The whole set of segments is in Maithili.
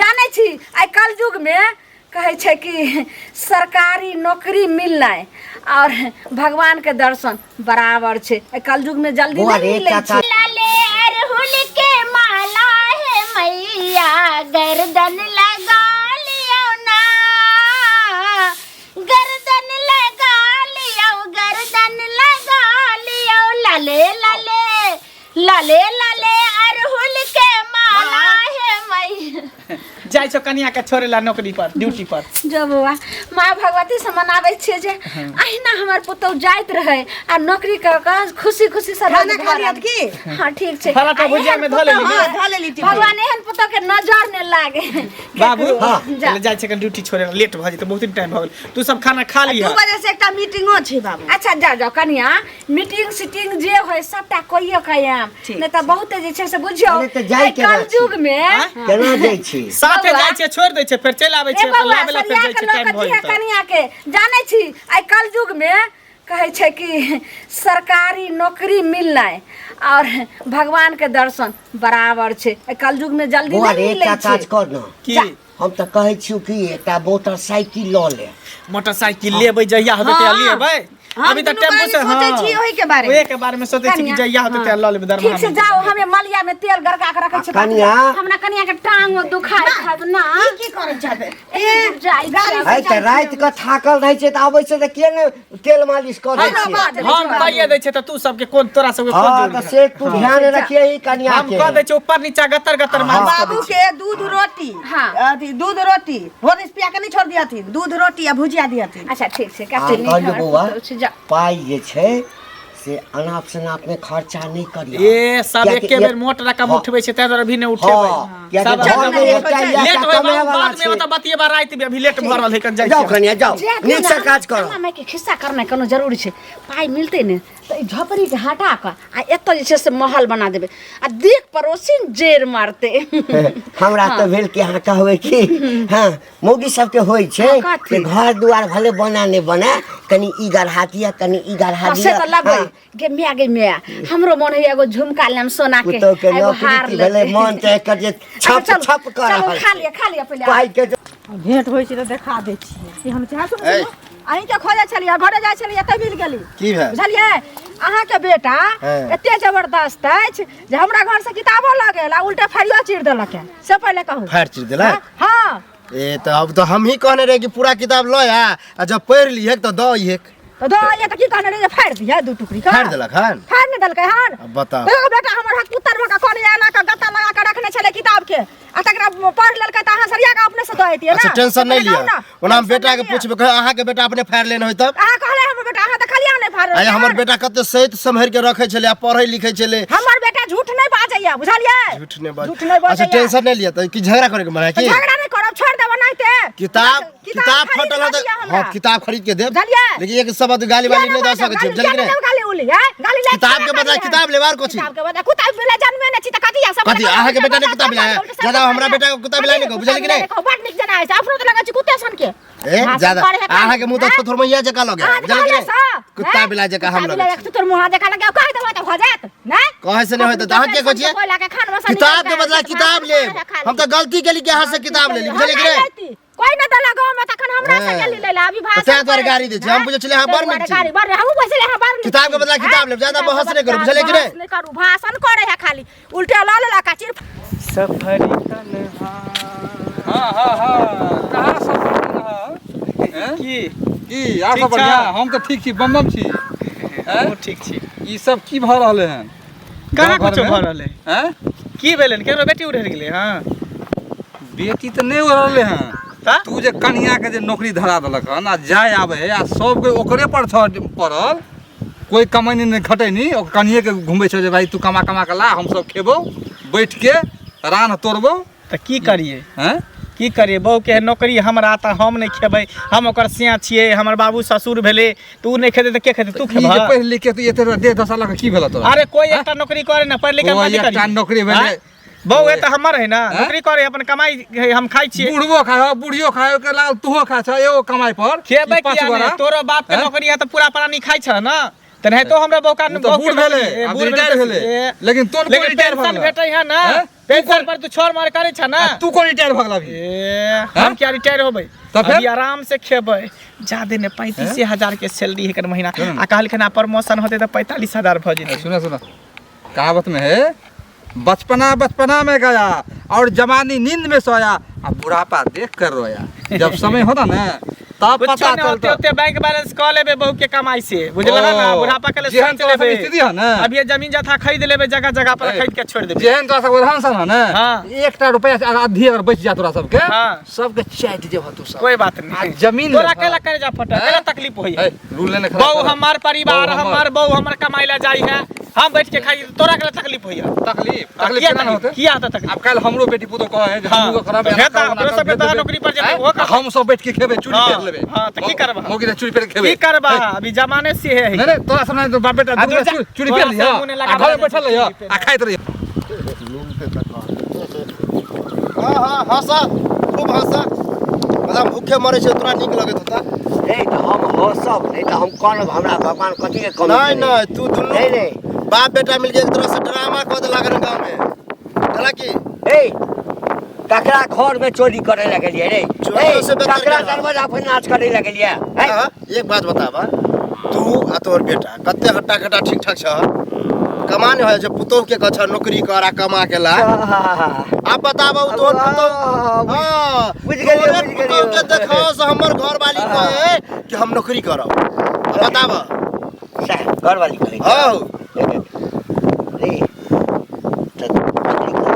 जानै छी आइ कलयुग में कहै छै कि सरकारी नौकरी मिलनाइ और भगवान के दर्शन बराबर छै। एहि कलयुग में जल्दी बौआ नहीं रे, मिलै चाचा। छै। लाले अरहुल के माला है मैया, गर्दन लगा लियो ना, गर्दन लगा लियो, गर्दन लगा लियो, लाले लाले लाले लाले अरहुल के माला है मैया। जाइ छौ कनिया के छोड़े ला नौकरी पर, ड्यूटी पर। जो बौआ, माँ भगवती से मनाबै छियै जे अहिना हमर पुतहु जाइत रहै आ नौकरी कऽ कऽ खुशी खुशी से खाना खा लियत की? हाँ ठीक छै। पराठा आ भुजिया एहन में धऽ लेली पुतहु- ने? हाँ, धऽ लेली टिफिन। भगवान एहन पुतहु के नजर ने लागे। बाबू, केकरो। हाँ। जा। पहिले जाइ छै कनि ड्यूटी छोड़े ला, लेट भऽ जेतै, बहुत टाइम भऽ गेल। तू सब खाना खा लिह। 2 बजे से एकटा मीटिंगो छै बाबू। अच्छा जाओ जाओ कनिया, मीटिंग सीटिंग जे होय सबटा कहियो के आयब, ठीक। नहीं तऽ बहुते जे छै से बुझियौ अरे तऽ जाइ एहि केना छी? कलयुग में केना जाइ छी? साथे बौआ। जाइ छै, छोड़ि दै छै, फेर चलि आबै रे छै, बौआ, लाबै ला फेर सरिया जाइ के छै, लऽ टाइम कऽ भऽ दिहे जेतै। कनिया के। जानै छी आइ कलयुग में कहै छै कि सरकारी नौकरी मिलनाइ और भगवान के दर्शन बराबर छै। एहि कलयुग में जल्दी बौआ नहीं रे, मिलै एकटा छै। काज कर न। की? जा। हम तऽ कहै छियौ कि एकटा मोटरसाइकिल लऽ ले। मोटरसाइकिल लेबै जहिया होतै तहिया हाँ। लेबै। हम अभी तऽ दुनू टेम्पू से प्राणी सोचै हाँ। छी ओहि के बारे में। ओहे के बारे में सोचै छी कि कनिया, जहिया होतै तहिया लऽ लेबै दरमाहा ठीक से में। जाओ, हमे मलिया में तेल गड़का के रखै छी। कनिया। हमरा कनिया के टांग दुखाय खात ना। ई की करै छथि? ए, जाइ गाड़ी है तऽ राति कऽ थाकल रहै छै तऽ आबै छै तऽ किए ने तेल मालिश कऽ दै हमरा छियै? बात हम कहिए दै छियै तऽ तू सबके कोन, तोरा सबके कोन हाँ जरूरी तऽ है? से तू ध्यान रखिए कनिया हम के। कह दै छियै ऊपर नीचा गतर गतर मालिश कऽ दै बाबू छियै। के दूध रोटी, हाँ। अथी दूध रोटी होरिस पिया के नहीं छोड़ दियथिन, दूध रोटी आ भुजिया दियथिन। अच्छा ठीक छै, आ कते नीक कहलियौ हमर बौआ, पुतहु छै, जा। पाइ जे छै से अनाप शनाप में खर्चा नहीं करियौ। ए सब कियाकि एके बेर मोट रकम हाँ। उठबै छै, ताहि दुआरे अभी नहि उठेबै। हाँ, कियाकि सब घर में एकटा लेट एकटा होय कमाय बाबू, वाला बाद में छै। ओतऽ बतियेबा राति में, अभी लेट भऽ रहल है, कन जाइ जाओ छियै। कनिया जाओ, जे नीक से ना, काज करो। हमरा मायके खिस्सा करनाइ कोनो जरूरी छै? पाइ मिलतै ने तऽ ई झोपड़ीके हटा कऽ आ एतऽ जे छै से महल बना देबै आ देख पड़ोसी जड़ि मारतै। हमरा तऽ भेल कि अहाँ कहबै कि हाँ मौगी सबके होइ छै हाँ, कथी? कि घर दुआर भले बना नहि बना, कनि ई गढ़ा दिअ, कनि ई गढ़ा हाँ, से दिअ। तऽ लेबै। हाँ, गे माय, गे माय, हमरो मन होइए एगो झुमका लेम सोना के, पुतोह के एगो नौकरी हार की भेलै, लेबै। मन तऽ एकर जे अच्छा, छप चलू, छप कऽ चलू, रहल खा छै। लिअ, खा लिअ पहिले। पाइ के जे भेंट होइ छै तऽ देखा दै छियै कि हम चाहे। सुनू सुनू, अहींके खोजै छलियै, घरे जाइ छलियै तऽ मिल गेली। की भेल? बुझलियै, अहाँके बेटा हँ। एते जबरदस्त अछि जे हमरा घर से किताबो लऽ गेल आ उल्टे फाड़ियो चीर देलक है। से पहिले कहू। फाड़ि चीर देलक? हँ। ए तऽ अब तऽ हमही कहने रहे कि पूरा किताब लऽ आ, आ जब पढ़ि लिहेक तऽ दऽ अइहेक। तऽ दऽ अइहेक तऽ की कहने रहे जे फाड़ि दिहे दू टुकड़ी के? फाड़ि देलक हन? फाड़ि नहि देलकै हन। अब बताउ। देखो बेटा हमर हक पुत्र भऽ कऽ कहने एना कऽ गत्ता लगा कऽ रखने छलै किताब के आ तकरा पढ़ि लेलकै तऽ अहाँ सरिया कऽ अपने से दऽ अइतियै ने। अच्छा टेंशन नहीं पहिले लिअ। कहू ने। ओना हम टेंशन बेटा नहि के लिअ। पूछबै, कहै अहाँके बेटा अपने फाड़ि लेने होय तब? अहाँ कहले हमर बेटा, अहाँ देखलियै नहि फाड़ल। आइ हमर बेटा कते सैत सम्हरि के रखै छलै आ पढ़ै लिखै छलै। हमर बेटा झूठ नहि बाजैया, बुझलियै? झूठ नहि बाज। झूठ नहि बाजैया। अच्छा टेंशन नहि लिअ, तऽ की झगड़ा करे के मन है की? झगड़ा नहि करब, छोड़ देब ओनाहिते। किताब किताब खरीद फटल है कऽ तऽ दिअ हमरा। हाँ किताब खरीद के देब। बुझलियै? लेकिन एक शब्द गाली वाली किया नहि दऽ बाजब? सकै छी, गाली बुझलियै कि किया नहि? देब गाली उली, आँय? गाली लए किताब के के बदला खाली है। किताब लेब आर कथी? किताब के बदला कुत्ता बिला जनमे नहि छी तऽ कथी है? सब कथी? अहाँके बेटा नहि कुत्ता बिला है? ज्यादा हमरा बेटा के कुत्ता बिला नहि कहू, बुझलियै कि नहि? बड़ नीक जना है, अपनो तऽ लगै छै कुत्ते सन के। ए भाषण ज्यादा करे है खाली, अहाँके मुँह तऽ आँय? थोथोर मैया जकाँ लगै है, अहाँ बुझलियै कि कहले नहि? सँ, कुत्ता आँय? बिला जकाँ हम कुत्ता लगै बिला छी। तोर मुँह जकाँ लगै, कहि देबै तऽ भऽ जायत, नहि? कहै से नहि होयत तऽ अहाँ के कहै छियै? कोयला के खान मसाला किताब के निकालि बदला कऽ किताब भाषण लेब। करे है खाली। हम तऽ गलती केली कि अहाँ से किताब लेली, बुझलियै कि हम नहि? नहि लैती। कोई नहि देलक गाँव में, तखन हमरा से हँ। गेली लै ला, अभी भाषण ताहि दुआरे करे। गाली दै छी। हम बुझै छलियै अहाँ ताहि बड़ नीक दुआरे छी। गाली बड़, हमहूँ बुझै छलियै अहाँ बड़ नीक किताब के छी। बदला किताब लेब, ज्यादा किताब के बहस नहि करू, बदला बुझलियै कि नहि? बहस नहि करू, भाषण करे है खाली, उल्टे लऽ लेलक आ चिर सफर तन्हा। हाँ, हाँ, हाँ, कहाँ सफर तन्हा? हैं? की? की? आर ठीक सब बढ़िया? छौ? हम तऽ ठीक छी, बम बम छी। हैं? हमहूँ ठीक छी। ई सब की भऽ रहलै हन? कहाँ गाँव कुछो घरमे? भऽ रहलै? हैं? की भेलै? केकरो बेटी उड़ि गेलै? हँ। बेटी तऽ नहि उड़लै हन। तऽ? तू जे कनिया के जे नौकरी धरा देलक हन आ जाय आबै है आ सब कोइ ओकरे पर छ पड़ल, कोइ कमैनी नहि खटैनी, ओकर कनिये के घुमबै छौ जे भाइ तू कमा कमा के ला, हम सब खेबौ बैठ के रान तोड़बौ। तऽ की करियै? हैं? की करियै? बहू के नौकरी हमरा तऽ हम नहि खेबै, हम ओकर सियाँ छियै, हमर बाबू ससुर भेलै, तऽ उ नहि खेतै तऽ के खेतै? तू ई जे खेबह? पढ़ि लिख के तू एते देह दशा लऽ के की भेलौ तोरा? अरे कोइ एकटा नौकरी करे ने, पढ़ि लिख के कोइ कथी एकटा करियै? नौकरी भेलै। आँय? बहू है तऽ हमर है ना, आँय? नौकरी करे अपन कमाई है, हम खाइ छियै। बुढ़बो खाय हो, बुढ़ियो खाय हो, ओकर लागल तूहो खाय छह, एगो कमाई पर। खेबै ई पाँच किया नहि? गोरा। तोरो बाप के आँय? नौकरी है तऽ पूरा प्राणी खाइ छह ना, तेनाहितो हमरा बहू का ओ तऽ बूढ़ भेलै, ए, आब बूढ़ रिटायर भेलै, भेलै। ए, लेकिन तोर कोन लेकिन रिटायर पेंशन भऽ गेलौ? भेटै है ना। आँय? पेंशन पर तू छोड़ मार करे छ ना। आ तू कोन रिटायर भऽ गेल अभी? ए, हम क्या रिटायर होबै? तऽ फेर? अभी आराम से खेबै। जादे ने 35,000 के सैलरी है महीना। सुन। आ कहलखिन आ प्रमोशन होते तऽ 45,000 भऽ जेतै। सुना सुना, कहावत में है, बचपना बचपना में गया और जवानी नींद में सोया आ बुढ़ापा देख कर रोया। जब समय होता ना तब कुछो पता नहीं होते चलता। होते बैंक बैलेंस कऽ लेबे बहू के कमाई से, बुझलह ना? ओ, बुढ़ापा के लिए जेहन सोच तोरा सब लेबे। स्थिति है ना। अभी ये जमीन जथा खरीद लेबे, जगह जगह पर ए, खरीद के छोड़ देबे। जेहन तोरा सब रहन सहन है ना, हाँ। एकटा रुपया से आधी अगर बच जा तोरा सबके, हाँ। सबके चाटि जेबह तू सब। कोई बात नहीं। आ जमीन तोरा लेबह। केला करे जा फटा, हैं? केला तकलीफ होई है? ए, रूल लेने खराब बहू कर। हमार परिवार, बहू हमार बहू हमर कमाई ला जाई है, हम बैठ के खाई, तोरा केला तकलीफ होई है? तकलीफ हाँ, तकलीफ किया केना तकलीफ? होते? किया होता तकलीफ? अब कल हमरो बेटी पुतो कहे है जे हाँ। हमहू करब, तऽ एना हेता, करब, ओना तोरा करब, सबके तऽ देबै। नौकरी पर जेबै, आँय? ओहो करबै। हम सब बैठ के खेबै, चूड़ी हाँ, पेर लेबै। हाँ, तऽ की करबह? मौगी तऽ चूड़ी पेर के खेबै। की करबह? अभी जमाने से है। नहीं नहीं, तोरा सब नहीं तो बाप बेटा आ, दुनू तोरा चूड़ी पेर तोरा लिह सब मुँह नहि आ लगाबै घरे बैठल रहिह चूड़ी पेर। आ खाइत रहिह। हाँ हाँ, हँसा, खूब हँसा। मतलब भूखे मरे छै तोरा नीक लगैत होता? नहीं तऽ हम हँसब नहीं तऽ हम करब, हमरा भगवान कथी के कमी नहीं करै? नहीं, तू दुनू नहीं, नहीं। बाप बेटा मिलके एक तरह से ड्रामा कऽ देलक हन गाँव में। कहला की? ए, ककरा घर में चोरी करे लगलियै रे? चोरियो ए, से बेहतर ककरा केला। दरवाजा पर नाच करे लगलियै? ए? हाँ, एक बात बताबा, तू आ तोहर बेटा कते हट्टा कट्टा ठीक ठाक छ, कमा नहीं होइ छै, पुतोह के कह छ नौकरी कर आ कमा के ला। आब बताबा उ तोहर पुतोह, हाँ, बुझि गेलियै, तोहरे बुझि गेलियै। पुतोह के देखा से हमर घर वाली कहे कि हम नौकरी करब। अब बताबा। सएह, घरवाली कहै छै। हाँ। रे, तऽ नौकरी कर।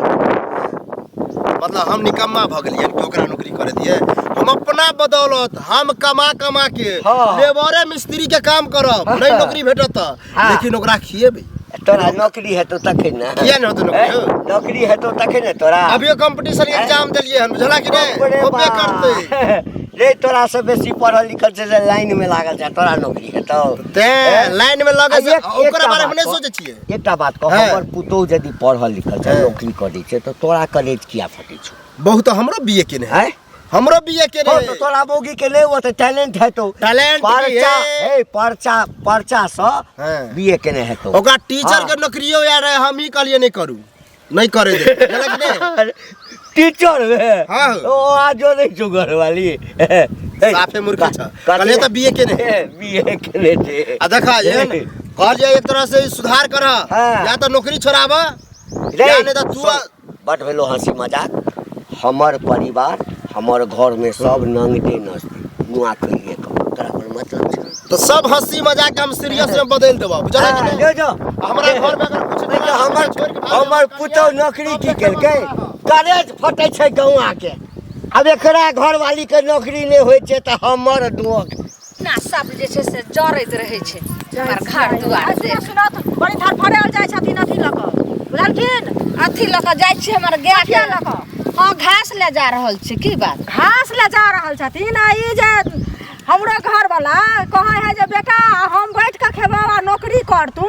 मतलब हम निकम्मा भऽ गेलियै कि ओकरा नौकरी करे दिए? हम अपना बदौलत हम कमा कमा के हाँ। लेबरे मिस्त्री के काम करब, नहीं नौकरी भेटत तऽ, हाँ। लेकिन ओकरा खिएबै। तोरा नौकरी हेतौ तखन ने। किया नहि हेतौ नौकरी? ए, नौकरी हेतौ तखन ने तोरा। अभियो कंपटीशन के एग्जाम देलियै हन, बुझला कि नहि? बाप रे होबे बाप। करतै। रे, तोरा से बेसी पढ़ल लिखल छै जे लाइन में लागल छै, तोरा नौकरी हेतौ? तें लाइन में लगै छै, आ ओकरा एकटा बारे में बात नहि कह। सोचै छियै। एकटा बात कह, हाँ। हमर पुतोहु यदि पढ़ल लिखल छै, हाँ। नौकरी करै छै, तऽ तोरा कलेज किया फटै छौ? बहुत हमरो बीए केने है। हैं? हमरो बीए केने हँ, है। तऽ तोरा मौगी के नहि ओते टैलेंट हेतौ। टैलेंट की परचा है? हे, परचा परचा सँ हाँ। बीए केने हेतौ। ओकरा टीचर हाँ। के नौकरियो यार है, हम ही कहलियै नहि करू, नहीं करे दे, बुझलक कि नहि? टीचर रे। हाँ। ओ आजो नहीं छौ घरवाली। साफे मूर्ख छ। कहलियै तऽ बीए केने है। बीए केने छै। आ देखा, एहन कहलियै एक तरह से सुधार कर, हाँ। या तऽ नौकरी छोड़ाब, रे, या नहि तऽ तू सुन, बड भेलो हंसी मजाक। हमर परिवार हमर घर में सब नंगटे नचते, नुआ खोलिए कऽ, तोरा कोनो मतलब छै? तऽ सब हंसी मजाक हम सीरियस में बदलि देबऽ, बुझलक कि नहि? जो जो। हमरा घर में अगर कुछ नहीं तऽ हमर छोड़ि के भाग हमर जाउ, पुतहु नौकरी की केलकै? करेज फटै छै गौआ के। आब एकरा घरवाली के नौकरी नहि होइ छै तऽ हमर दुआक ना सब जे छै से जरैत रहै छै हमर घर दुआर देख। सुनऽ तऽ बड़ी धड़फड़ायल जाइ छथिन अथी लऽ कऽ, बुझलखिन? अथी लऽ कऽ जाइ छी हमर गाय के कथिया लऽ कऽ? हँ, घास ले जा रहल छी। की बात? घास ले जा रहल छथिन। आ ई जे हमरो घरवाला कहै है जे बेटा हम बैठ कऽ खेबौ आ नौकरी कर तू,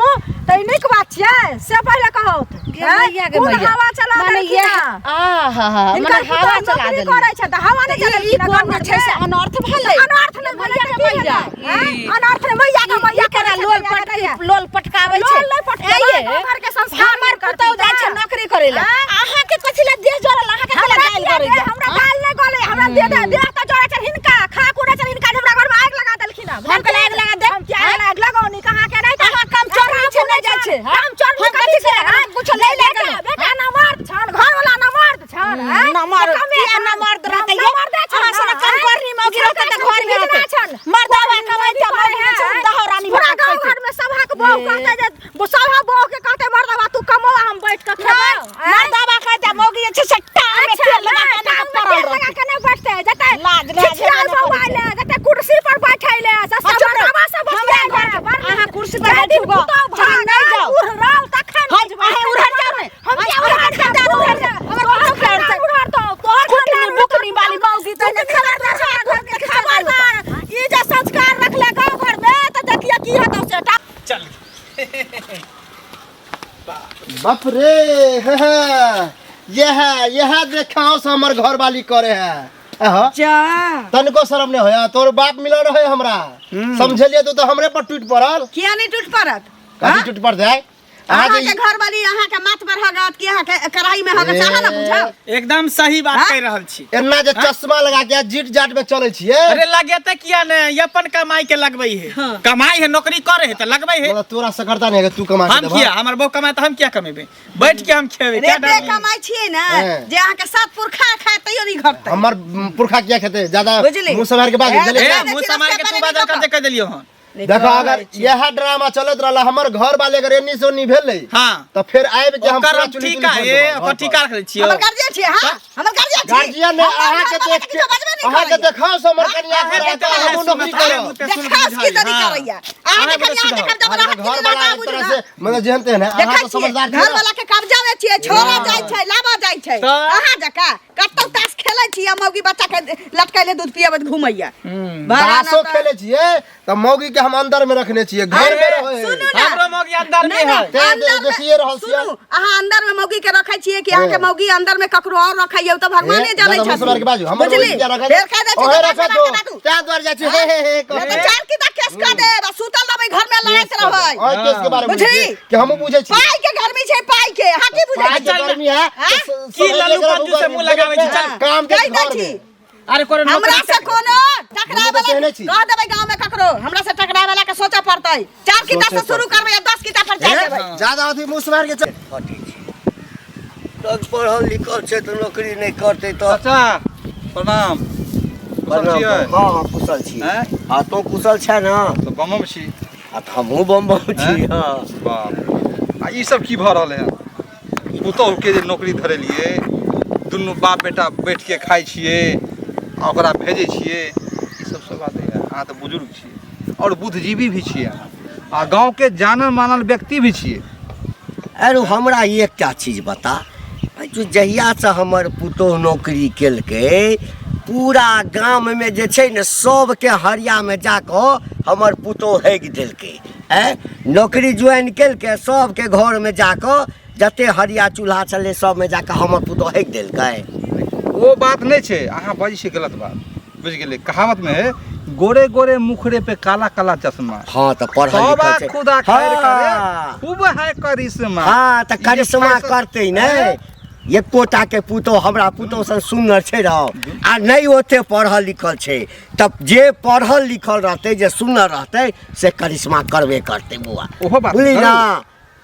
तऽ ई नीक बात छियै? से पहिले कहौ। गे मैया, गे कोन मैया। हवा चला माने देलखिन ये हँ? आहा हा, हिनकर माने हवा पुतहु चला नौकरी देलखिन। करै छै तऽ हवा नहि तऽ ई चलेलखिन कोन गाँव जे छै से घरमे? अनर्थ भेलै? अनर्थ नहि भेलै मैया तऽ गे की मैया। भेलै? आँय? अनर्थ नहि, मैया गे मैया ई केना करै लोल छथिन, पटकी मैया गे। लोल पटकाबै छै? लोल नहि पटकेबै, ऐ ये, गाँव घरके संस्कार हमर नहि पुतहु करथिन जाइ छै तऽ। नौकरी करै लए, आँय? अहाँके कथी लए देह जरल? अहाँके कथी लए हमरा दालि किया गरै देह- छै? हमरा दालि नहि गलै, हमरा देह देह तऽ जरै छै हिनका, खा कुरै छै हिनका, जे हमरा घरमे आगि लगा देलखिन हँ। हम कहलियै आगि लगा देब? हम किया आगि लगौनी? कहाँ के नहि तऽ अहाँ कम चोरनी छै, नहि जाइ छै, हँ? कम चोरनी हम कथी कथी छै? छै? हँ? कुछो नहि बेटा, लागल। बेटा नमर्द छन, घरवला नमर्द छन, हँ? नमर्द, कमे किया छन? नमर्द रहतै ये? नमर्दे छन अहाँ सनक ना, कम हँ? करनी मौगी रहतै तऽ घरमे रहतै। छन। मर्दावा कमाइते मौगी जे छै दहो रानी पूरा भऽ गाँव खैतै। घरमे सभक बहू कहतै जे सभक बहू के कहतै मर्दावा तू कमो हम बैठ कऽ खेबौ। मर्दावा कहतै मौगी जे छै से टांग में अच्छा, तेल लगा नहि, के एना टांग में पड़ल तेल लगा रहतै। के नहि बैठतै, जतै लाज लाज छिछियाल हेबे नहि बौआ करै ले, जतै कुर्सी पर बैठै ले, से हाँ, सब चुप रह। मर्दावा सब हमरा बतियाइ घर ले, बड़ अहाँ कुर्सी पर जाहि दिन बैठू गऽ, पुतहु चाहे नहि भागल, जाउ। उड़ल तखन हम बुझबै। अहें उड़हर जाउ ने। हम किया उड़हर उड़हर जाउ, जाउ? उड़हर जाउ। हमर तोहर पुतहु के खानदान उड़हर। उड़हरतौ, तोहर खुटनी खानदान बुकनी वाली मौगी तऽ तू खबरदार छौ, घर के खबरदार। ई जे संस्कार रखले गाँव घर में तऽ देखिए की हेतौ से। चल। बाप रे, हे हे, यह यह देखाओ से हमर घर वाली करे है। अहा, जा तनिको शरम नहीं होया? तोर बाप मिलल रहे हमरा, समझलिए? तू तो हमरे पर टूट पड़ल। किया नहीं टूट पड़त? कथी टूट पड़ जाए? अहाँ अहाँके जे घरवाली अहाँके माथ पर हगत कि अहाँके कढ़ाई में हगत से अहाँ ने बुझब। एकदम सही बात कहि रहल छी। एना जे चश्मा लगा के जीट जाट में चलै छियै। अरे लगेते किया ने, ई अपन कमाई के लगबै है। कमाई है, नौकरी करे है त लगबै है। मतलब तोरा सकरता नहीं है तू कमा के हम देबह? किया, हमर बहू कमाए त हम किया कमेबै? बैठ के हम खेबै। क्या रे डर? कमाई छियै ने हाँ। जे अहाँके सात पुरखा खाए तैयो नहीं घटतै। हमर पुरखा किया खेतै? ज्यादा बुझली? मुंह सम्हार के बाज ए, बुझलियै? ए, मुंह सम्हार के तू बाजल कर जे कह देलियो हन। देखो अगर यह ड्रामा चलत रहला हमर घर वाले अगर एन्नी से ओन्नी भेलै हाँ। तो फिर आबि के हम ओकर पूरा हम चुली ठीका तुली ए फोड़ि देबौ ओकर घर पर। ठीका रखले छियो। हमर गार्जियन छियै। हाँ, हमर गार्जियन छियै। गार्जियन ने हमर अहाँ के घरवाला देख के किछो बजबे नहि अहाँ के करैया। देखाओ से हमर कनिया अहाँ के के रहता तऽ हमहूँ नौकरी अहाँ करब। बुते सुन देखास की तनी हाँ। करैया। अहाँ के अहाँ कनिया बुते के कब्जा अहाँके में रहत घर कि वाला नहि एक तरह बुझू से ना। मतलब जेहन तेहन है अहाँ देखै तऽ छियै समझदार घर छियै। वाला के कब्जा में छियै, छोड़ा जाइ छै, लाबा जाइ छै। तऽ? अहाँ जकाँ कतौ ताश खेलै छी आ मौगी बच्चा के लटकैले दूध पियबैत घुमैया। भरा ताशो ना तऽ- खेले छियै तऽ मौगी के हम अंदर में रखने छियै, घर में रहै है। सुनू ना। हमरो मौगी अंदर में नहीं, है। नहीं, तें अंदर में- देखिए रहल छियै। सुनू, अहाँ अंदर में मौगी के रखै छियै कि अहाँके हाँ। मौगी अंदर में ककरो और रखैया, ओ तऽ भगवाने ए, जानै ज्यादा मुँह सम्हार के बाजू, छथिन। हमर बुझली? मौगी के रखै फेर कह दै छै ओहे तऽ रखै बाजू, दो। बाजू। तें दुआरे जाइ छियै, हे हे हे नहि कह। तऽ चार किता केस कऽ देब आ सुतल रहबै, घर में लड़ैत रहबै। ओहि केस के बारे में बुझली? बुझै छियै कि हमहूँ बुझै छी। पाइ के गर्मी छै, पाइ के। अहाँ की बुझै पाइ छियै? के गर्मी है हाँ? तऽ की लल्लू पज्जू से मुँह लगाबै छी, चल। काम के कहि दै घर छी। में। अरे कोनो हमरा नौकरी से कोनो टकराए हमहूँ तऽ वाला तेहने छी। कह देबै गाँव में ककरो हमरा से टकराए वाला के सोचऽ पड़तै। चार किताब से सोचऽ शुरू करबै आ 10 किताब पर जाय ए, देबै। ज्यादा अथी मुँह सम्हार के चल। फटै छै। तब पढ़ल लिखल छै तऽ नौकरी नहि करतै तऽ। चाचा प्रणाम। कुशल प्रणाम। छियै? हँ हँ कुशल छी। हैं? आ तों कुशल छै ने? तऽ बम बम छी। आ तऽ हमहूँ बम बम छी। हँ। बाप रे। आ ई सब की भऽ रहल है? पुतोहु के जे नौकरी धरेलियै, दुनू बाप बेटा बैठ के खाइ छियै आ ओकरा भेजै छियै, ई सब सब बात है। अहाँ तऽ बुजुर्ग छियै और बुद्धिजीवी भी छियै अहाँ, आ गाँव के जानल मानल व्यक्ति भी छियै। अरे हमरा एकटा चीज बता, तू जहियासँ हमर पुतोहु नौकरी केलकै पूरा गाममे जे छै ने सबके हरियामे जाकऽ हमर पुतोहु हेग देलकै। आँय, नौकरी ज्वाइन केलकै, सबके घरमे जाकऽ जते हरिया चूल्हा छलै सबमे जाकऽ हमर पुतोहु हेग देलकै। ओ बात नहि छै, अहाँ बजै छियै गलत बात, बुझि गेलियै? कहावत में है गोरे गोरे मुखरे पे काला काला चश्मा। हाँ तऽ पढ़ल तौबा लिखल छै। खुदा खैर करे, हाँ। खूब है करिश्मा। हाँ तऽ ई जे करिश्मा फैशन- करतै ने। एकोटा के पुतोहु हमरा पुतोहु सन सुन्दर छै रहो आ नहि ओते पढ़ल लिखल छै, तब जे पढ़ल लिखल रहतै जे सुन्दर रहतै से करिश्मा करबे करतै बौआ। ओहो बात बुझली ना?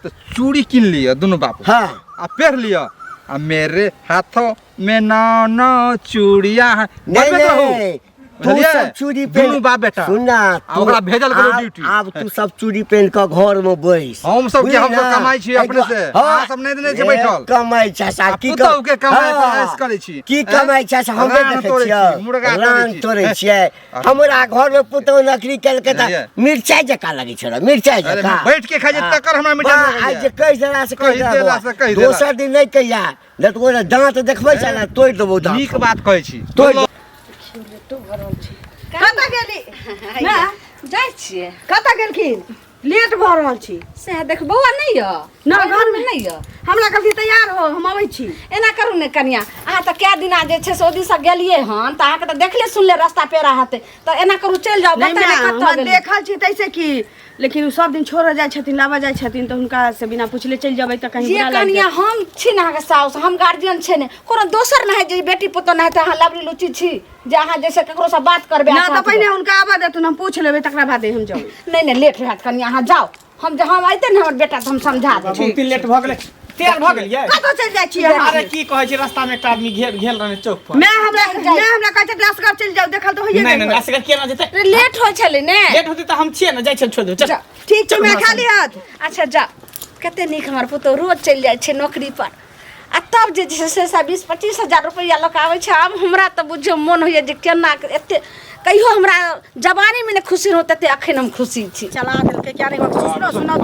तऽ चूड़ी कीन लिअ दुनू बाप। हाँ। आ पेर लिअ आ मेरे हाथों में नौ नौ चूड़िया है। नहीं बजबैत रहू। नहीं, तू बुझलियै? सब चूड़ी पेन दुनू बाप बेटा। सुन ना, आ ओकरा भेजल करू ड्यूटी। आब तू सब चूड़ी पेन कऽ घर में बैस। हम सब की, हम सब बुझली ना? कमाइ छी अपने से। हाँ। अहाँ सब नहि देने छी ए, बैठल। कमाइ छै सा, आ की पुतहु के कमाइ पर हाँ। ऐश करै छी। की हैं? कमाइ छै से हमरे रान देखै तोड़ै छियै। छी, मुर्गा तोड़ै रान छी। तोड़ै छियै। हमरा घर में पुतहु नौकरी केलकै तऽ बुझलियै? मिरचाइ जकाँ लगै छै रे, मिरचाइ अरे जकाँ। बैठ के खाइ छै हाँ। तकर हमरा मिरचाइ वाह, लगैया। आइ जे कहि देला से कहि कहि देला से कहि देला। दोसर दिन नहि कहिया, नहि तऽ ओहि दाँत देखबै छै ने, तोड़ि देबौ दाँत। नीक बात कहै छी। तोड़ि कतऽ गेली? ना, जाइ छियै। कतऽ गेलखिन? लेट भऽ रहल छी। सएह देख बौआ नहि यऽ ना, घरमे नहि यऽ। हमरा कहलखिन तैयार हो, हम अबै छी। एना करू ने कनिया, अहाँ तऽ कए दिना जे छै से ओहि दिनसँ गेलियै हन तऽ अहाँके तऽ देखले सुनले रास्ता पेड़ा हेतै, तऽ एना करू चलि जाउ। नहि बता माय, कतऽ हमरा गेलियै? देखल छी तैसे की, लेकिन ओ सब दिन छोड़ऽ जाइ छथिन लाबऽ जाइ छथिन तऽ हुनका से बिना पुछले चलि जेबै तऽ कहीं ये बुरा लागि कनिया जायत। हम छी ने अहाँके साउस, हम गार्जियन छै ने, कोनो दोसर नहि जे बेटी पुतोह नहि तऽ अहाँ लबरी लुची छी जे अहाँ जैसे ककरोसँ बात करबै। ना अच्छा तऽ पहिने हुनका आबऽ देथुन, हम पूछि लेबै तकरा बादे हम जेबै। नहि नहि लेट हैत कनिया, अहाँ जाउ, हम जे हम अयतै ने हमर बेटा तऽ हम समझा देबै। बहुत लेट भऽ गेलै, तैयार भऽ गेलियै? कतऽ चलि जाइ छियै अहाँ? अरे की कहै छी, रास्ता में एकटा आदमी घेर घेर रहने चौक पर। मैं हमरा मैं हमरा कहै छथिन असगर चलि जाउ, देखल तऽ होइए नहि गेल नहि असगर केना जेतै? लेट होइ छलै ने। लेट होतै तऽ हम छियै ने, जाइ छियै छोड़ि देबै। चल ठीक छै, मैं खाली हाथ। अच्छा जा, कते नीक हमर पुतोहु रोज चलि जाइ छै नौकरी पर आ तब जे छै से 20-25 हजार रुपैआ लऽ कऽ आबै छै। आब हमरा तऽ बुझियौ मोन होइए जे केना एते कहियो हमरा जवानीमे नहि खुशी रहौ तते अखन हम खुशी छी। चला देलकै क्या नहीं, सुनो सुनो।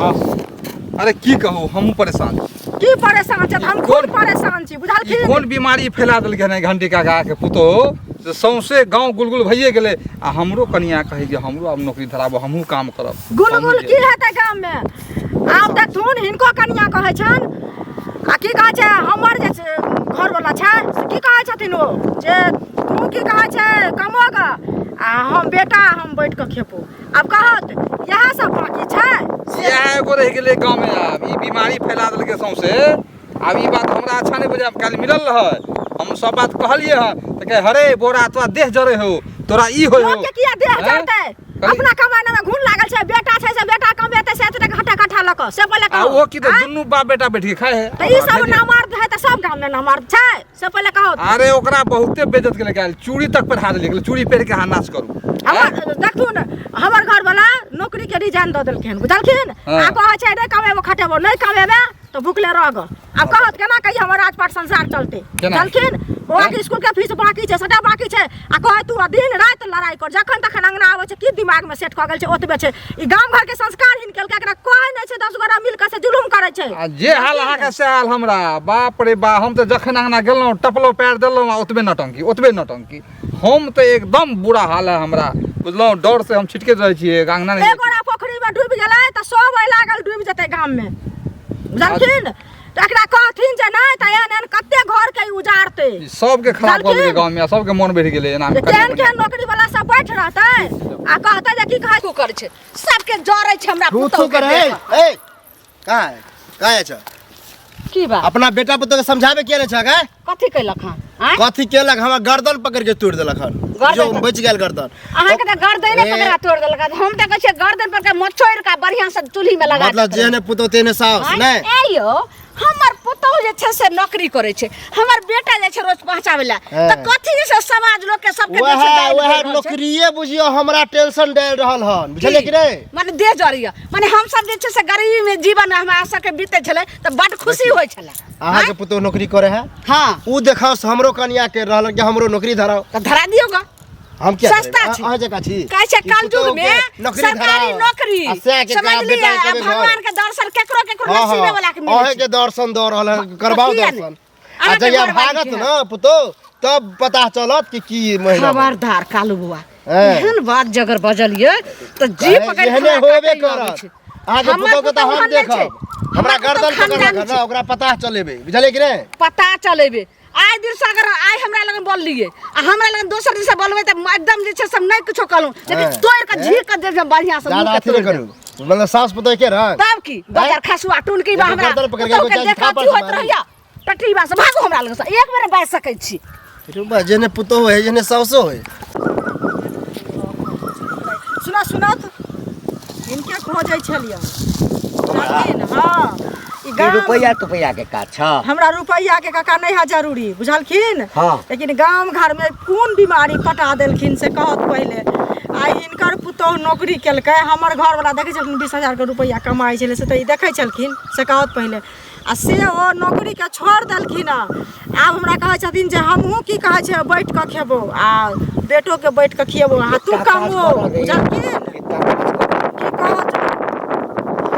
अरे की कहू, हमहूँ परेशान छी। की परेशान छी? हम खुद परेशान छी, बुझलखिन? ई कोन बीमारी फैला देलकै हन घंटी काका के पुतोहु से सौंसे गाँव गुलगुल भइए गेलै। आ हमरो कनिया कहै जे हमरो आब नौकरी धराबो, हमहूँ काम करब। गुलगुल की हेतै गाम में? आब देखथुन हिनको कनिया कहै छनि आ की कहै छै हमर जे छै घरवला छै से की कहै छथिन ओ जे तू की कहै छै कमोगा आ हम बेटा हम बैठ कऽ खेबो। आब कहत इएह सब बाकी छै। इएह एगो रहि गेलै गाँवमे। आब ई बीमारी फैला देलकै सौंसे। आब ई बात हमरा अच्छा नहि बुझायल। काल्हि मिलल रहै, हम सब बात कहलियै हँ तऽ कहै हरे बोरा तोरा देह जरै हौ, तोरा ई होइ हौ। लोकके किया देह आँय? जरतै? अपना कमाइने में घुन लागल छै, बेटा छै से बेटा कमेतै से एतेक घटा घटा लऽ कऽ से पहिले आ कहू। ओ की तऽ आँय? दुनू बाप बेटा बैठ के खाइ है। तऽ ई सब नामर्द है तऽ सब गाम में नामर्द छै से पहिले कहू। अरे ओकरा बहुते बेइज्जत केलकै काल्हि, चूड़ी तक पहिरा देलकै, चूड़ी पहिर के अहाँ नाच करू। हमर देखथुन हमर घरवाला नौकरी के रिजाइन दऽ देलखिन बुझलखिन। आ कहै छै नहि कमेबो खटेबो, नहि कमेबे तऽ भुखले रह गऽ। आब कहत केना कहिए हमर राजपाट संसार चलते केना? बुझलखिन। बौआ के स्कूल के फीस बाकी छै, सबटा बाकी छै, आ कहै तू दिन राति लड़ाई कर, जखन तखन अंगना आबै छै की दिमाग में सेट कऽ गेल छै ओतबे छै। ई गाम घर के संस्कार हिन केलकै, एकरा कहै नहि छै, 10 गोरा मिल कऽ से जुलुम करै छै। आ जे हाल अहाँके से हाल हमरा, बाप रे बा। हम तऽ जखन अंगना गेलहुँ टपलहुँ पैर देलहुँ आ ओतबे नौटंकी ओतबे नौटंकी। हम तऽ एकदम बुरा हाल है हमरा बुझलहुँ, डर से हम छिटकैत रहै छियै अंगना नहि। एक गोरा पोखरी में डूबि गेलै तऽ सब ओहि लागल डूबि जेतै गाम में बुझलखिन। तऽ एकरा कहथिन जे नहि तऽ एहन एहन कते घर के उजाड़तै, ई सबके खराब कऽ देलकै बुझलखिन? गाँव में, आ सबके मन बढ़ि गेलै एना जे केहन केहन नौकरी वाला सब बैठ रहतै आ कहतै जे की कहै थू करै छै, सबके जरै छै हमरा थू पुतहु थू के करे। देख। ए कहाँ है, कहाँ है छ? की बात? अपना बेटा पुतोह के समझाबे किया नहीं छ गे? कथी केलक हन? आँय? कथी केलक? हमरा गर्दन पकड़ के तोड़ देलक हन। गर्दन जो बच गेल गर्दन। अहाँके तऽ गर्दने ए। पकड़ा तोड़ देलक हन। हम तऽ कहै छियै गर्दन पकड़ के मचोड़ि के बढ़िआँ से चूल्ही में लगा मतलब देतै। जेहने पुतोह तेहने साउस। आँय? नहि ए यौ, हमर पुतोह जे छै से नौकरी करै छै, हमर बेटा जे छै रोज पहुँचाबै लए, हँ। तऽ कथी जे छै समाज लोक के सबके जे छै वएह डालि वएह देल रहल छै। नौकरिये बुझियो हमरा टेंशन डालि रहल हन, बुझलियै कि नहि? माने देह जरैया, माने हम सब जे छै से गरीबी में जीवन हमरा सबके बीतै छलै तऽ बड खुशी होइ छलै। अहाँके पुतोह नौकरी करे है? हाँ। उ देखाओ से हमरो कनिया के रहल कि हमरो नौकरी धराओ। तऽ धरा दियौ ग। हम किया सस्ता धरेबै? छै। अहाँ जकाँ छी। कहै छै कि कलयुग पुतोह में के नौकरी सरकारी धराओ। नौकरी आ सएह के समझलियै? बेटा के आ कहबै घर। भगवान के दर्शन केकरो केकरो हाँ, नसीबे हाँ। वाला के मिलै अहें छै। के दर्शन दऽ रहल है, करबाओ किया नहि? दर्शन। आ अहाँके जहिया घरवाली भागत के न पुतोह तब पता चलत कि की महिला। खबरदार कालू बुआ, हैं। एहन बात जगर बजलियै तऽ जी पकड़ि एहने हमरा होबे काटैए अबै करत। छै। अहाँके हमर पुतोह के तऽ पुतोह हम ओहन नहि देखब, छै। हमरा हमर पुतोह गर्दन पकड़लक खानदानी हन छै। न, ओकरा पता चलेबै, बुझलियै कि नहि? पता चलेबै। आइ दिन से अगर आइ हमरा लगन बोललियै आ हमरा लगन दोसर दिन से बोलबै तऽ एकदम जे छै सब नहि किछो कहलहुँ, लेकिन हैं। तोड़ि कऽ झीर कऽ देब बढ़िआँ से ज्यादा मुँहके अथी नहि तोड़ि देब। करू, मतलब सास पुतोह के रंग। तब की बजार खसुआ टुनकी बा एगो हमरा गर्दन पकड़ि के पुतोह के एगो देख थापड़ अथी होइत मारी। रहैया टटरीबा से भागू हमरा लग से, एक बेर बाजि सकै छी। रे बा, जेने पुतोह है जेने सासो है। सुना सुनत हिनके खोजै छलियै बुझलखिन। हाँ, ई ई गाम रुपैआ तुपैआ के काज छ? हमरा रुपैआ के काका नहीं है जरूरी बुझलखिन। हाँ। लेकिन गाम घर में कोन बीमारी पटा देलखिन से कहत पहिले। आ हिनकर पुतोह नौकरी केलकै, हमर घर वाला देखै छलखिन 20,000 के रुपैआ कमाइ छलै से तऽ ई देखै छलखिन से कहत पहिले। आ से ओ नौकरी के छोड़ देलखिन हँ। आब हमरा कहै छथिन जे हमहूँ की कहै छै बैठ कऽ खेबो आ बेटो के बैठ कऽ खिएबो आ तू एकटा काज कमो करऽ रे। बुझलखिन। एकटा काज करऽ। की कहत?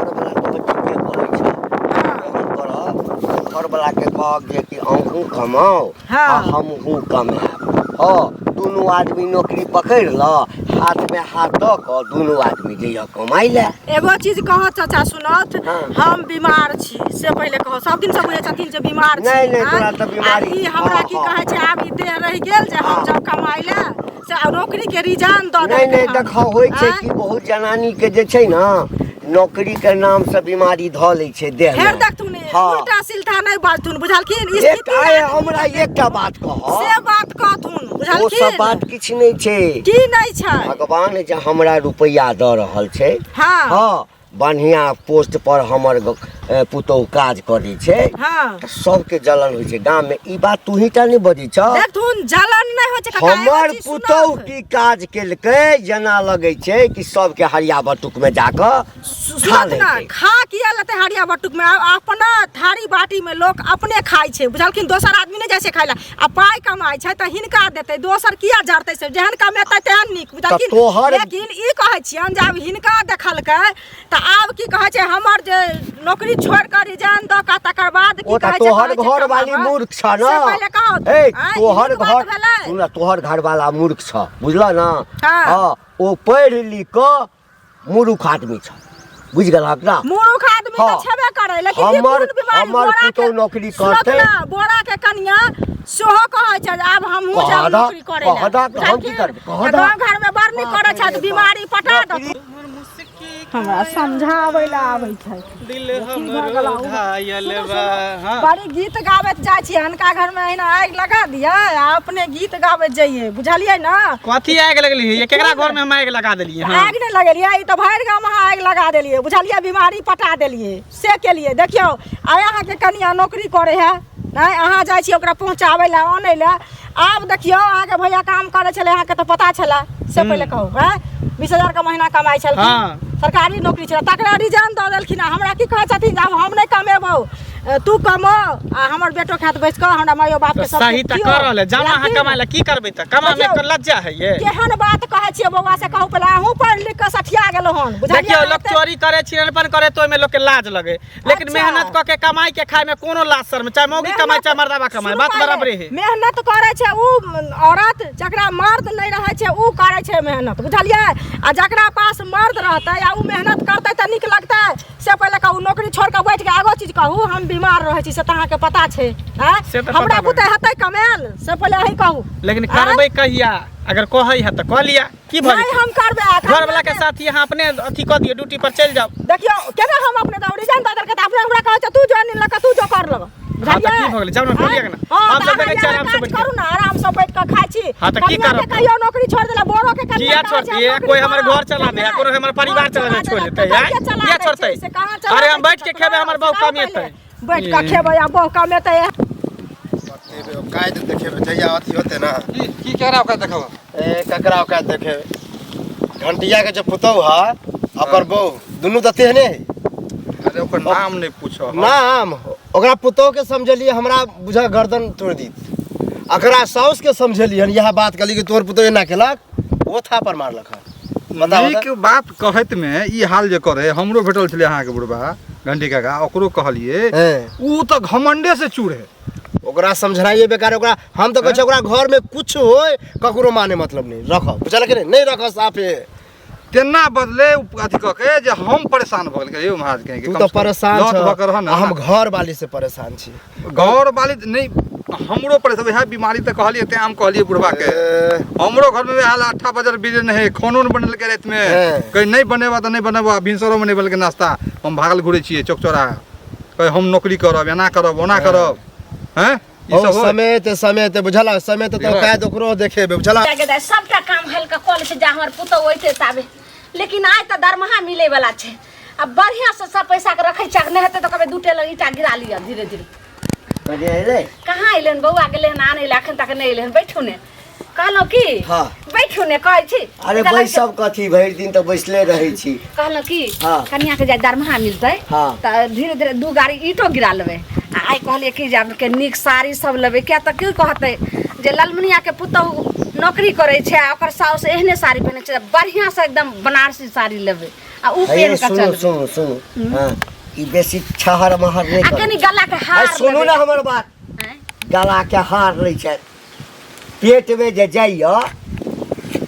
घरवला तऽ ठीके कहै छै। हाँ। एहन करब, घरवला के कहब जे कि अहूँ कमाउ हाँ। आ हमहूँ कमायब। हँ, दुनू आदमी नौकरी पकड़ि लऽ, हाथ में हाथ दऽ कऽ दुनू आदमी जइह कमाइ लए। एगो चीज कहत चाचा सुनत, हाँ। हम बीमार छी से पहिले कहत। सब दिन से बुझै छथिन जे बीमार छी। नहि, नहि, आँय? तोरा तऽ बीमारी- आ ई हमरा हाँ, की हाँ। कहै छै आब ई देह रहि गेल जे हम हाँ। जब कमाइ लए से आ नौकरी के रिजाइन दऽ नहि देलकै नहि हन। देखऽ होइ छै आँय? कि बहुत जनानी के जे छै ने नौकरी के नाम से बीमारी धऽ लै छै देह फेर में। देखथुन हाँ। उल्टा सिल्टा नहि बाजथुन बुझलखिन। एक स्थिति आइ आदमी हमरा एकटा बात कह, से बात कहथुन ओ बुझलखिन। सब बात किछु नहि छै। की नहि छै? भगवान जे हमरा रुपैआ दऽ रहल छै, हाँ। हाँ, बढ़िया पोस्ट पर हमर पुतोह काज करै छै, हाँ। तऽ सबके जलन होइ छै गाम में। ई बात तू ही टा नहि बजै छह। देखथुन जलन नहि होइ छै काका, एगो हमर चीज पुतोह सुनत। की काज केलकै जेना लगै छै कि सबके हरिया बटुक में जाकऽ खा सुनत ना, लेतै। खा किया लेतै हरिया बटुक में? आब अपना थारी बाटी में लोक अपने खाइ छै बुझलखिन, दोसर आदमी नहि जाइ छै खाइ लए। आ पाइ कमाइ छै तऽ हिनका देतै, दोसर किया जरतै? से जेहन कमेतै तेहन नीक बुझलखिन। तोहर- लेकिन ई कहै छियनि जे आब हिनका देखलकै तऽ आब की कहै छै हमर जे नौकरी छोड़ि कऽ रिजाइन दऽ कऽ तकर बाद की ओ तऽ कहै छै, तोहर कहै छै घर वाली कमाबऽ। मूर्ख छ न। से पहिले कहू। ए, आँय, ई तोहर नीक बात घर भेलै? सुन, तोहर घर वाला मूर्ख छ बुझल न। हाँ। हाँ, ओ पढ़ि लिख कऽ मूर्ख आदमी छ बुझि गेलहक ना? मूर्ख आदमी तऽ हाँ। छेबे करै, लेकिन ई हमर कोन बीमारी? हमर बोरा के- पुतोह नौकरी सुनत करतै। ना, बोरा के कनिया सेहो कहै छै जे आब हमहूँ कहऽ जायब दऽ, नौकरी करै लए कहऽ दऽ, तऽ हम की बुझलखिन? करबै? कहऽ तऽ दऽ। गाँव घरमे बड़ नीक करै छथि बीमारी पटा दऽ हमरा समझाबै लए आबै छै दिल हमरो घायल बा हाँ। बड़ी गीत गाबैत जाइ छियै अनका घरमे अहिना आगि लगा दियै आ अपने गीत गाबैत जइयै बुझलियै ने कथी आगि लगली है केकरा घर में हम आगि लगा देलियै हाँ आगि नहि लगेलियै ई तऽ भरि गाँवमे अहाँ आगि लगा देलियै बुझलियै बीमारी पटा देलियै से केलियै देखियौ आइ अहाँके कनिया नौकरी करै है नहि अहाँ जाइ छियै ओकरा पहुँचाबै लए आनै लए आब देखियौ अहाँके भैया काम करै छलै अहाँके तऽ पता छलै से पहिले कहू हँ 20 हजारके महीना कमाइ छलखिन सरकारी नौकरी छलै तकरा रिजर्न दऽ देलखिन हँ। हमरा की कहै छथिन जे आब हम नहि कमेबौ तू कमो आ हमर बेटो खायत बैस कऽ हमरा माइयो बापके तऽ सब सही तऽ कर रहल है जाना अहाँ कमाय लए की करबै तऽ कमा में देखियौ। लज्जा है ये केहन बात कहै छियै बौआ से कहू पहिले अहूँ पढ़ि लिख कऽ सठिया गेलहुँ हन बुझलियै देखियौ लोक चोरी करे छिनरपन करे तो ओहिमे लोक के लाज लगे लेकिन मेहनत कऽ के कमाई के खाय में कोनो लाज शर्म चाहे मौगी कमाई चाहे मर्दाबा कमाई सुनू बात पहिले, बराबरे है मेहनत करै छै उ औरत जकरा मर्द नहि रहै छै उ करै छै मेहनत बुझलियै आ जकरा पास मर्द रहतै आ उ मेहनत करतै तऽ नीक लगतै से पहिले कहू नौकरी छोड़ कऽ बैठ के आगो चीज कहू हम बीमार रहै छी से तऽ अहाँके पता छै आँय? से तऽ हमरा पता बुते हेतै कमायल से पहिले अहीं कहू लेकिन करबै कहिया अगर कहै है तऽ कऽ लिया की भऽ नहि जेतै हम करबै आ घर वाला के साथ यहाँ अपने अथी कऽ दियौ ड्यूटी पर चलि जाउ देखियौ केना हम अपने दौड़ी रिजाइन दऽ देलकै तऽ अपने हमरा कहै छै तू ज्वाइन लऽ कऽ तू जो कर लग हाँ, तऽ की भऽ गेलै? जाउ ने, कऽ लिअ ने। हाँ, हम सब तऽ देखै छियै अहाँ आरामसँ काज बैठ कऽ। करू ने आराम से बैठ कऽ खाइ छी हाँ, तऽ की कनिया के करब? कहियो नौकरी छोड़ देला बोरो के कनिया किया कहै छै, छोड़तियै नौकरी कोई हमर करब। घर चला दे कोनो हमर परिवार घर चला दे चला छोड़ देलक, देतै तऽ आँय? किया चला किया दै छै? छोड़तै से कहाँ चला अरे दै हम छै बैठ के ककरो? खेबै हमर बहु से कहू कमेतै पहिले। बैठ कऽ खेबै आ बहु कमेतै बतेबै औकात देखेबै जहिया अथी होतै ने की की केकरा ओकरा देखब ए ककरा औकात देखेबै घंटिया के जे पुतहु है ओकर बहू दुनू तऽ तेहने है अरे ओकर नाम नहि पूछो नाम ओकरा पुतहु के समझलियै हमरा बुझा गर्दन तोड़ि दी अकरा साउस के समझलियै हन इएह बात कहली कि तोहर पुतहु एना केलक ओ थापर मारलक हन बताबऽ नीक बात कहैत मे ई हाल जे करे हमरो भेटल छलै अहाँके बुढ़बा घंटी काका ओकरो कहलिए ऊ तऽ घमंडे से चूर है ओकरा समझनाइए बेकार ओकरा हम तऽ कहै छियै ओकरा घरमे कुछ होय ककरो माने मतलब नहि रख बुझल कि नहि नहि रख साफे तेना बदले उ अथी कऽ के जे हम परेशान भऽ गेल यौ महाराज कहीं तू तऽ परेशान लत भऽ के रह छह ने आ हम घर वाली से परेशान छी घर वाली तऽ नहि हमरो परेशान वएह बीमारी तऽ कहलियै तें हम कहलियै बुढ़बा के हमरो घर में वएह हाल आठा बजल बिजली नहीं खानो नहि बनेलकै राति में कहीं नहि बनेबा तऽ नहि बनेबा भिनसरो में नहि बनेलकै नाश्ता हम भागल घुरै छियै चौक चौराहा कहीं हम नौकरी करब एना करब ओना करब हैं ई ओ सब होय? समय ते समय ते बुझल समय ते तो कायद ओकरो देखेबे बुझल गे दाइ सबटा काम हल्का कऽ लै छै जा हमर पुतहु अयतै ताबे लेकिन आइ तऽ दरमाहा मिलै वाला छै आ बढ़िआँ से सब पैसा के रखै छै नहि हेतै तऽ कहबै दू टेलर ईंटा गिरा लिअ धीरे धीरे कने अयलै कहाँ अयलै हन बौआ गेलै हन आनै लए एखन तक नहि अयलै हन बैठू ने कहलहुँ की हाँ। बैठू ने कहै छी अरे बैसब कथी भरि दिन तऽ बैसले रहै छी कहलहुँ की हाँ। कनिया के जे दरमाहा मिलतै हाँ। तऽ धीरे धीरे दू गाड़ी ईंटो गिरा लेबै आ आइ कहलियै कि जे आब के नीक साड़ी सब लेबै किया तऽ की कहतै जे ललमुनिया के पुतहु नौकरी करै छै आ ओकर साउस एहने साड़ी पहिनै छै बढ़िआँ से एकदम बनारसी साड़ी लेबै आ उ हे पहिन कऽ सुनू चलबै सुनू सुनू हाँ ई बेसी छहर महर नहि आ करू कनि गला के हार अरे सुनू लेबै। ने हमर बात आँय? गला के हार लै छै पेटमे जे जाइए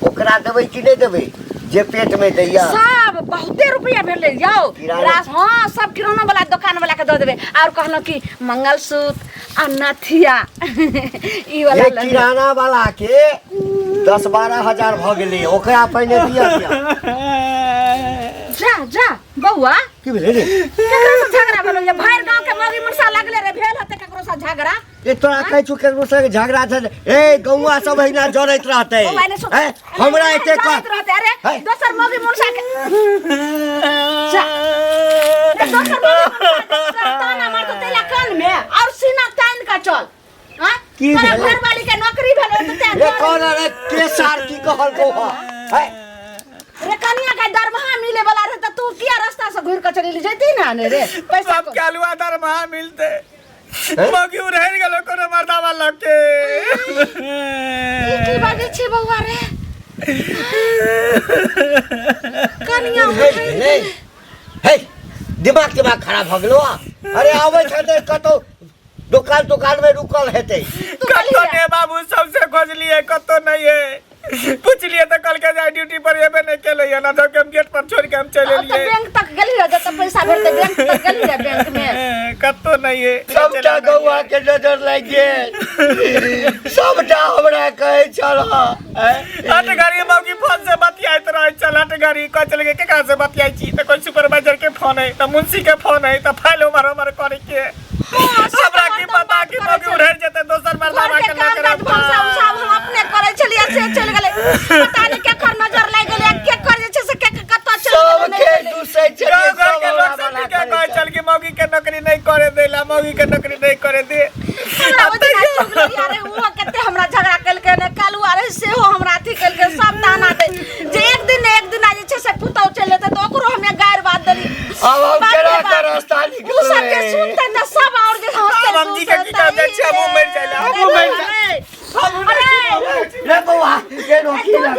ओकरा देबै कि नहि देबै जे पेटमे दैया सब बहुते रुपया भेलै यौ किराना। रास हाँ सब किराना वाला दुकान वाला के दऽ देबै और कहलहुँ कि मंगलसूत्र आ नथिया ई वाला ये लऽ लेबै। किराना वाला के 10-12 हजार भऽ गेलै ओकरा पहिने दिअ दिअ जा जा बौआ की भेलै रे केकरो से झगड़ा भेलो ये भरि गांव के मौगी मुनसा लगले रे भेल होते केकरो से झगड़ा ए तोरा कहै छु केकरो संगे झगड़ा छै ए गौआ सब अहिना जरैत रहतै बौआ ने सुन हैं? हमरा एते जरैत कह रहतै अरे हैं? दोसर मौगी मुनसा के जा ए, दोसर मौगी मुनसा के ताना मारतो तेला कान में और सीना तान का चल हाँ? की तोरा भेलै? घरवाली के नौकरी भेलो तऽ तें रे जरै। कौन रे के सार की कहलको ह हैं? रे कनिया के दरमाहा मिले वाला रहे तऽ तू किया रास्ता से घुर के चलि जैती ना ने रे पैसा सबके अलुआ दरमाहा मिलते मौगी उड़ैर गेलो कोनो मर्दावा लग के ई की बाजै छी बौआ रे कनिया हे हे हे दिमाग दिमाग खराब भऽ गेलो अरे आबै छै तऽ कतौ दोकान तोकान में रुकल हेतै तू कहली कतो ने बाबू सबसे खोजलिए कतो नहीं है पुछलिए तऽ कहलकै जे ड्यूटी पर एबे नहि केलै हन, जबकि हम गेट पर छोड़ि के हम चलि अब तऽ एलियै। बैंक तक गेली रह जतऽ पैसा भेटतै, बैंक तक गेली रह बैंक में। कतौ नहि है। सबटा गौआ के नजर लागि गेल, सबटा हमरा कहै छल। हट घड़ी मौगी फोन से बतियाइत रहै छल। हट घड़ी कहै छलै कि केकरा से बतियाइ छी, तऽ कोइ सुपरवाइजर के फोन है, तऽ मुंशी के फोन है, तऽ फाइल उमर उमर करे के। हमरा की पता कि मौगी उड़ै जेतै दोसर मर्दाना घर के के काम लऽ काज भनसा उनसा हम अपने करै छलियै, से चलि गेलै। पता नहि केकर नजर लागि गेलै आ केकर जे छै से के कतऽ चलि गेलै, नहि सबके गेलै। दूसै छलियै, गाँव घर सब के हमरा लोग सब मना के करै कहै छल। छल कि मौगी के नौकरी नहीं करे देला, मौगी के नौकरी नहीं करे दे। हमरा ओहि दिना चुगलिया रहे, ओहो कते हमरा झगड़ा केलकै ने, कालुआ रहे सेहो हमरा अथी केलकै। सब ताना दै जे एक दिन ने एक दिना जे छै से पुतहु चलि जेतै, तऽ ओकरो हमे गारि बात देली। आब हम बाप रे केना बाप। के रास्ता उ सब जे निकलबै? सुनतै तऽ सब आओर जे हँसतै। आब हम जी के की कहबै छै, हमहूँ मरि जाइले, हमहूँ मरि जाइले। अरे रे बौआ, रे रोकी ना।